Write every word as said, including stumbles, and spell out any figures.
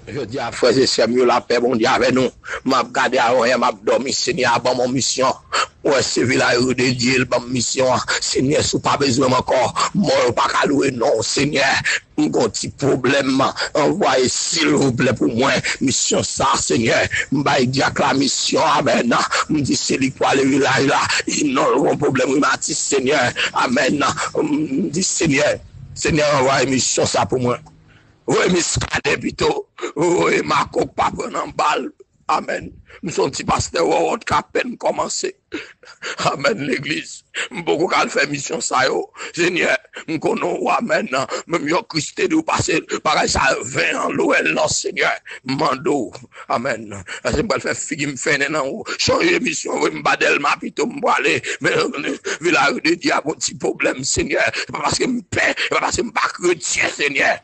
Jodi a, frè e sè m yo, lapè Bondye avè nou. M ap gade a yon lè, m ap dòmi, Senyè a ban m yon misyon. Mwen se vilaj rededye, l ban m misyon an. Senyè, si w pa bezwen m ankò, mò yo pa ka lwe non w, Senyè. M gon ti pwoblèm, anvwaye silvouplè pou mwen misyon sa, Senyè. M bay dyak la misyon, amèn. M di se li k pwale vilaj la, e non l gon pwoblèm rimatis, Senyè. Amèn. M di Senyè, Senyè anvwaye misyon sa pou mwen. Voye Miskaden pito, voye Makok pa pran nan bal. Amèn. M se yon ti pastè wòwòt k apèn kòmanse. Amèn, legliz. M poko ka al fè misyon sa yo. Senyè, m konnen w, amèn. Menm yon Kris te di w pase bagay sa ven an lwèl non, Senyè. M mande w. Amèn. Paske m pral fè figi m fennen nan ou. Chanje misyon, voye m ba Dèlma pito m prale. Men, vilaj de Dye a gon ti pwoblèm, Senyè. Se pa paske m pè, se pa paske m pa kretyen, Senyè.